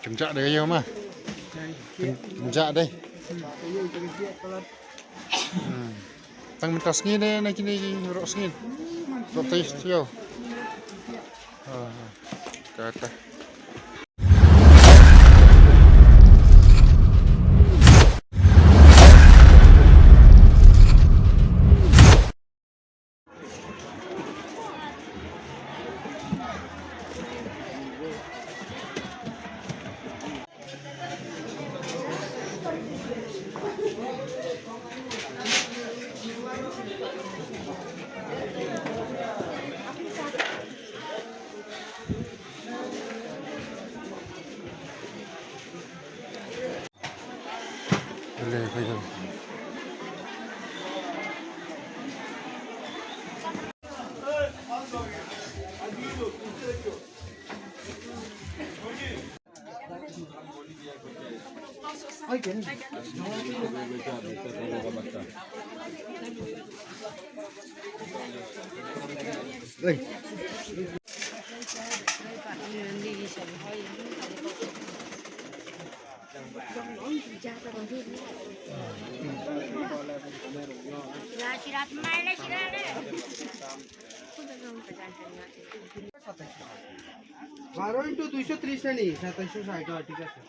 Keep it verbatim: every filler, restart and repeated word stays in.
Kynjah dei ïa ma. Kyn-, kynjah dei. Hmm. Tang mynta sngi ne na kine ki rok sngi. Rok tai ïa. Ah, kata. বারো ইন্টু দুইশো ত্রিশ আনি, সাতাইশশো ষাট, হ্যাঁ, ঠিক আছে।